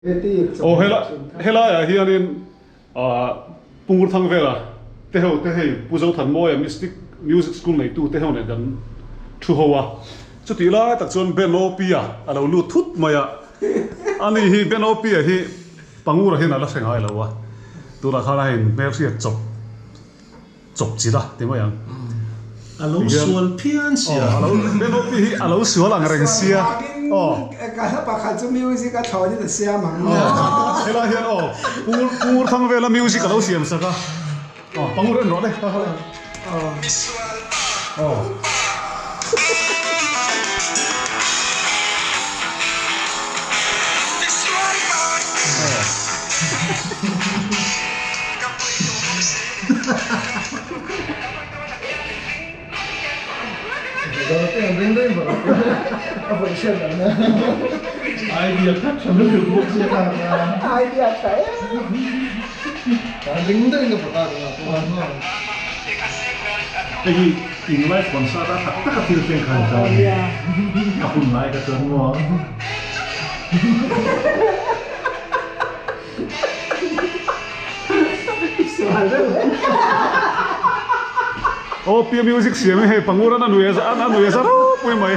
Aw helaiah hianin Pu Ngurthangvela te ho te hei Pu Zothanmawia Mystic Music School neitu te ho nen kan thu ho a, chutih lai tak chuan Ben Opia a lo lut thut mai a, ani hi Ben Opia hi Pangura hian a la hre ngai lo a, tunah khan a in hmelhriat chawp. Chawp chi la ti mai ang. A lo sual phian sia. Aw, a lo, Ben Opi hi a lo sual ang reng sia. Aw. Ka hla pakhat chu music a thlawnin a siam ang. Aw, helai hian aw, Pu Pu Thangvela music a lo siam sak a. Aw, Pangur en rawh le. Aw. Aw. Hei hi in live concert a tak tak a thil thleng kha ni ta a ni. A hun lai kha chuan maw. Aw pia music siam hi hei pangur an a nui a nui a za ropui mai.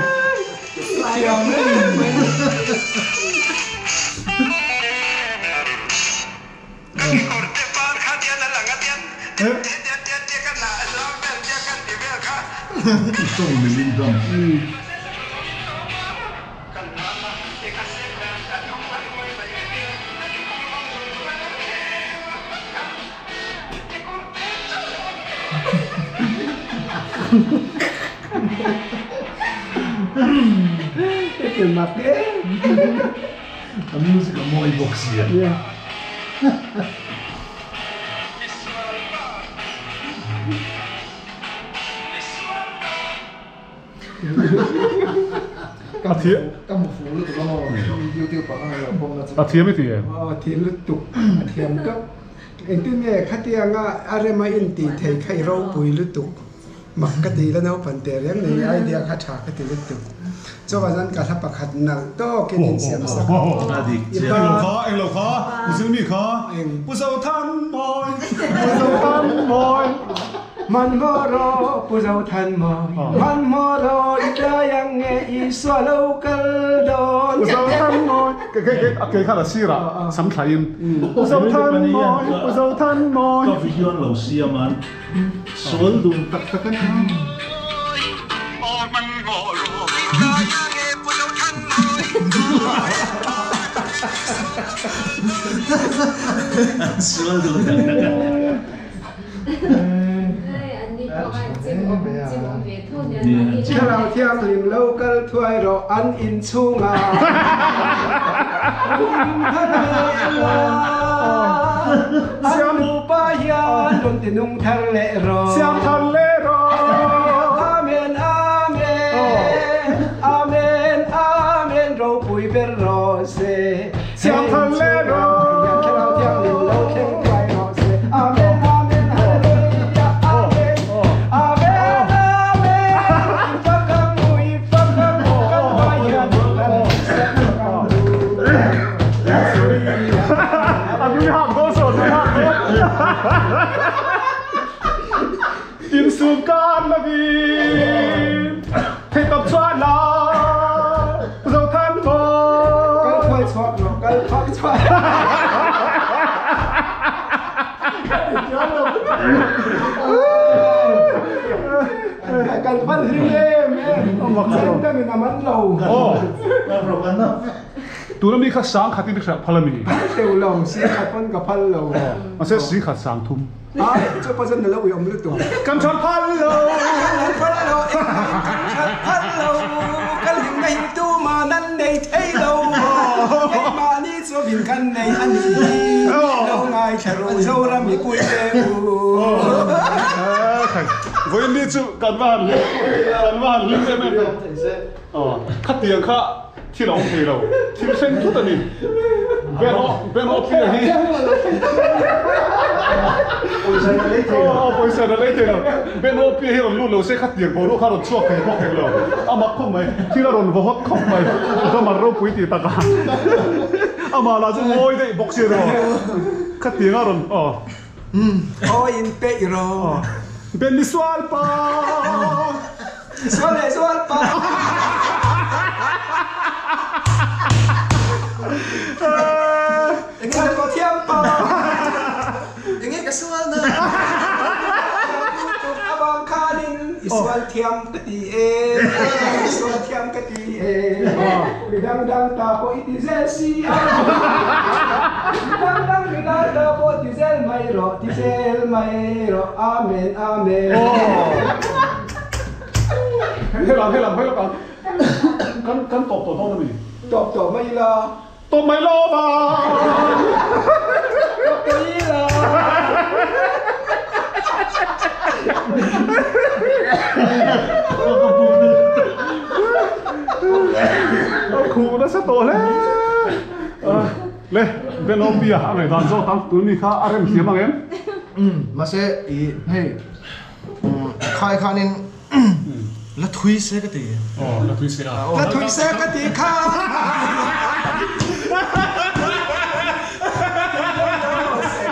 A music a mawi bawk sia. A thiam. Ka hmu fuh lutuk a maw YouTube ah khan lo pawm na chu. A thiam i ti em? Aw thiam lutuk a thiam tawp. Engtin nge khatianga a rema intih thei kha i ropui lutuk mak ka ti la naupang teh reng nei idea kha tha ka ti lutuk. Chuvang chuan ka hla pakhat nalh tawkin insiam sak a. A dik chiah. Englo kha englo kha Mizilmi kha Pu Zothanmawi Pu Zothanmawi. Hmanhmawh rawh Pu Zothanmawi, hmanhmawh rawh i tlai ang nge Isua lo kal dawn. Pu Zothanmawi, a ke khan a sirah sam thlaiin Pu Zothanmawi, Pu Zothanmawi. Ka video an lo siam an sual dun tak tak a ni. An sual dun tak tak a ni. Thlarau Thianghlim lo kal thuai rawh an in chhungah An nupa hian rawn ti nung thar leh rawh Siam thar leh rawh Amen Amen Amen Amen ropui ber rawh se. Siam thar leh rawh. Thlarau Thianghlim lo thleng thuai rawh se. Amen, Amen, Hallelujah, Amen, Amen, Amen. I fak ang u, i fak ang u, kan vai hian kan siam fak ang u. A nui hak dawn saw, a nui hak dawn. Insum kan lovin theihtawp chuan la Zothan maw. Kal thuai chhuak rawh, kal thuak chhuak. Kan hman hlim em em. Hlim dangin a man lo. Tuna mi kha sang khatin i hriat phal a mi? Phal teuh lo, si khat pawn ka phal lo. Mahse si khat sang thum. Ai, chu pawh chuan nula uiawm lutuk. Kan that phal lo. Kan phal lo, engmah in kan that phal lo. Kan hlimna hi tumah nan nei thei lo. Keimahni chu vin kan nei a ni. Lo ngaithla ru Zoram mipui te u. Vawiin ni chu kan va han hlim, kan va han hlim em em ve. Khatiang kha thil a awm thei lo, thil thleng thut a ni. Ben Ben Opia hi Aw pawisa na lei thei lo. Ben Opia hi rawn lut lo se khatiang boruak kha rawn chhuak thei bawk hek lo. A mak khawp mai, thil a rawn vaw hawt khawp mai. Ka mar ropui tih takah. Amah lah chu ngawi daih bawk si emaw khatiang a rawn aw. Aw in peih rawh. Ben misual pa. Sual leh sual pa. Enge ka thiam pa. Enge ka sual na. Tuk avang khanin i sual thiam ka ti e, i sual thiam ka ti e. Mi dang dang ta pawh i ti zel si a. Mi dang dang mi dang ta pawh ti zel mai rawh, ti zel mai rawh. Amen, Amen. Helam helam helam ang kan kan tawp tawh dawn a mi? Tawp tawh mai ila. Tawp mai lo va. Tawp tawh ila. A khuh nasa tawh hle. Le Benopia a ngaihdan zawk ang tun mi kha a rem thiam ang em? Mahse i hei Khai khanin la thui se ka ti. Aw, la thui se a. La thui se ka ti kha.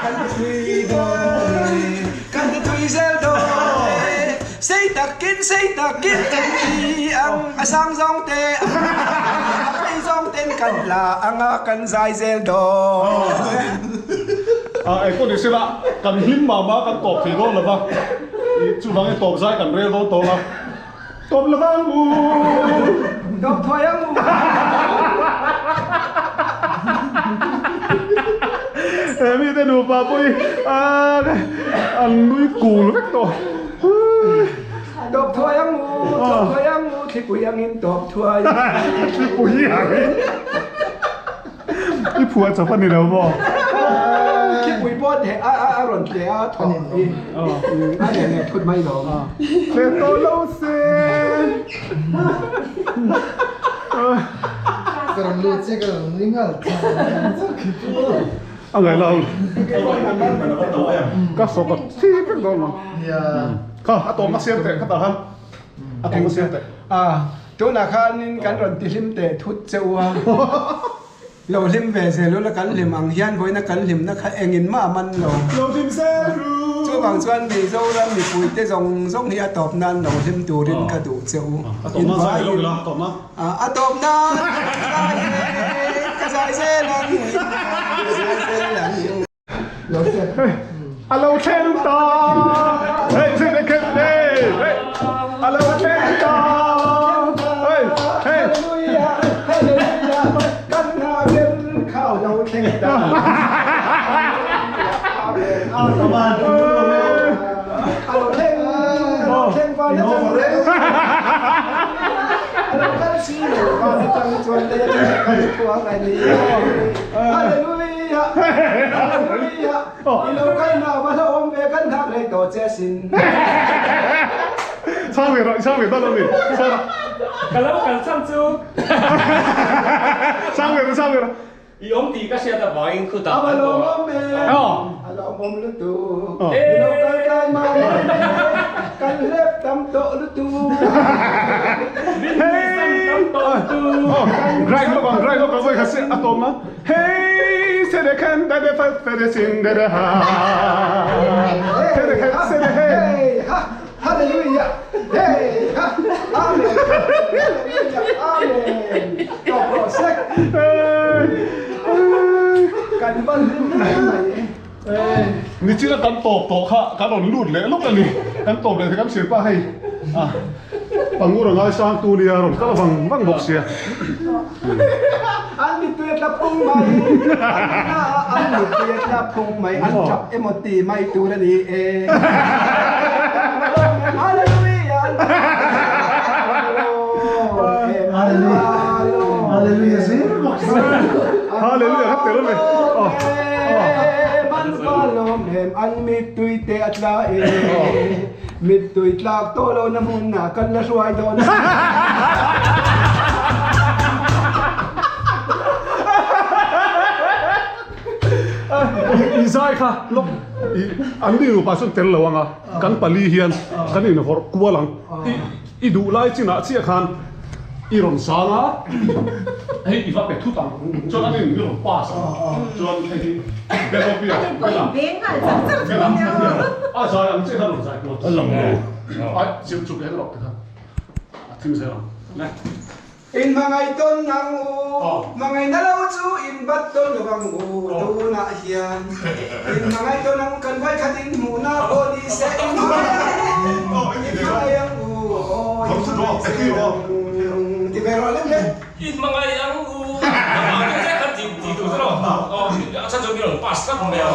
Kan ti thui dawn e, kan ti thui zel dawn e. Sei takin, sei takin kan ti ang, a sang zawng te ang, a phei zawng ten kan la ang a, kan zai zel dawn e. Ah, engpawh ni sela, kan hlim mah mah kan tawp thei dawn lova, ih chuvangin tawp zai kan rel dawn tawng a, tawp lova ang u! Tawp thuai ang u! He mite nupa pawh hi an nui kul vek tawh. Tawp thuai ang u! Tawp thuai ang u! Thlipui angin tawp thuai. Thlipui angin. I phuah chawp a ni lo maw? Khipui pawh the a a rawn tle a thaw i a leh leh thut mai lo. Tle tawh lo se. Ka rawn lut che ka rawn nui nghal A ngaih lo. Ka sawk a thi vek dawn lo. Kha a tawm a siam teh kha tah khan a tawm a siam teh. Tunah khanin kan rawn ti hlim teh thut che u a, lo hlim ve zel ula kan hlim ang hian vawiina kan hlimna kha engin mah a man lo. Lo hlim zel ru. Chuvang chuan Mizoram mipuite zawng zawng hi a tawp nan lo hlim turin ka duh che u. A tawp nan zai lo ila a tawp nan. A tawp nan zai e, ka zai zel ang, ka zai zel ang. A lo thleng ta Hey zin e khen hey hey A lo thleng ta Hey hey Hallelujah Hallelujah Kan hna ber kha a lo thleng ta A lo thleng a lo thleng van atang A lo kal si lo van atang chuan lei atang kan chhuak a ni Hallelujah Hallelujah! I lo kal hna va hlauhawm ve kan nghak rei tawh che asin. Chang ve rawh, chang ve dawn lo ni. Chang rawh. Ka lo kal chhan chu. Chang ve rawh, chang ve rawh. I awm tih ka hriat avangin khutah kan bawk. A lawmawm e. A lawmawm lutuk. I lo kal tlai mah mah e. Kan hlep tam tawh lutuk. Min nuihsan tam tawh lutuk. Grind lawk ang, grind lawk ang vawi khat se a tawm a. Hey, se de khen de de fa fe de sin de de ha. Se de khen se de hey. Ha, hallelujah. Hey, ha, amen. Hallelujah, amen. Tawp rawh sek. Kan van hlim hle mai. Nichina kan tawp tawh kha kan rawn lut leh lawk a ni. Kan tawp leh thei kan hrilh pah hei. Pangur a ngaisang tu nia rawn kal vang vang bawk sia. An mittui a tla phung mai, an na a an mittui a tla phung mai, an tap emaw ti mai tur a ni e. Hallelujah! Hallelujah zir bawk sia. Hallelujah kha tel ve. Man valawm em an mittui te a tla e. Mittui tlak tawh lo na hmun ah kan la hruai dawn a. I zai kha lawk i an ni nupa chuan tel lo ang a, kan pali hian kan inhawrh kual ang. I duh lai chinah chiah khan. I rawn sang a, hei i va pe thut ang, chuan an in mi rawn pass ang, chuan hei hi Belopia, Bela, Bela, a zai ang chiah khan rawn zai kual a, chim chuk leh rawh tikhan a thim zel ang, ne. In hmangaih tawn ang u, hmangaihna lo chu in bat tawn lo ang u, tunah hian in hmangaih tawn ang u, kan vaikhat in hmuhna pawh ni se in hmangaih ang u, in hmangaih ang u, aw in hmangaih zel ang u, ti ve rawh lem le. In hmangaih ang u, amah chu zet khan ti ti tur chu lo, aw a chhan chu mi rawn pass tlat mai a,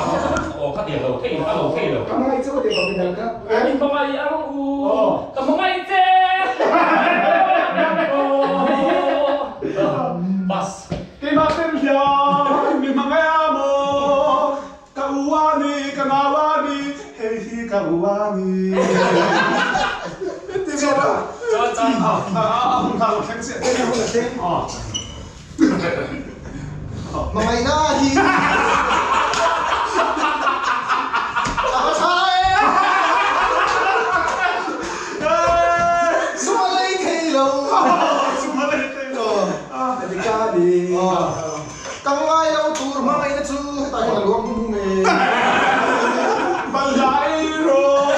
aw kha tiang lo thei a lo thei lo. Ka hmangaih che u tih bawk in ka. In hmangaih ang u, ka hmangaih che. Pass. Keimah tel hian mi hmangaih a maw? Ka u a ni, ka nau a ni, hei hi ka u a ni. Ti ve rawh. Chuan chuan a a hun kha a lo thleng chiah. A hun a thleng. Hmangaihna hi a va tha e. Sum a lei thei lo. Sum a lei thei lo. A dik a ni. Ka ngai lo tur hmangaihna chu hetah hian a luang hum hum e. Balhla ei rawh.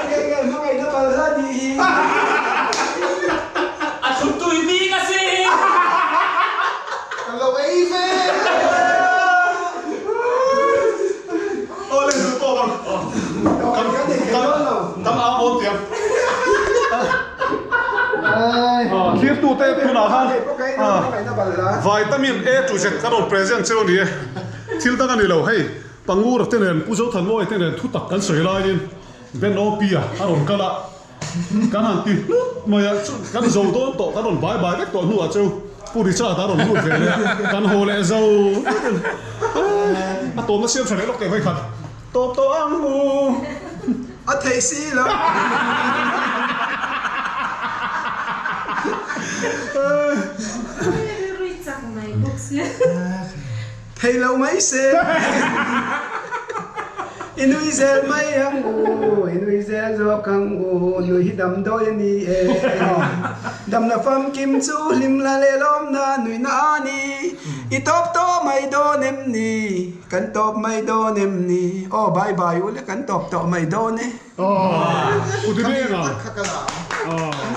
Nge nge hmangaihna balhla nih hi. A thut tui bik a si. Ka lo ei ve. Aw le zu tawp ang. Kan nei thei dawn lo. Kan ang awn tiang. Thirtute tunah khan vitamin A to Z ka rawn present cheu a ni e. Thil dang a ni lo hei Pangura te nen Pu Zothanmawia te nen thutak kan sawi laiin Ben Opia a rawn kal a, kan han ti hlut mai a, kan zo dawn tawh kan rawn bai bai vek tawh hnuah cheu Pu Richard a rawn lut ve leh a, kan haw leh zo vek a ni. A tawmna siam tha leh lawk teh vawikhat tawp tawh ang u. A theih si lo. Thei lo mai se. I nui zel mai ang u, i nui zel zawk ang u, nui hi damdawi a ni e. Damna famkim chu hlimna leh lawmna nuihna a ni. I tawp tawh mai dawn em ni? Kan tawp mai dawn em ni? Aw bye bye u le kan tawp tawh mai dawn e. Aw, u Dibenga. Kha ka la ang.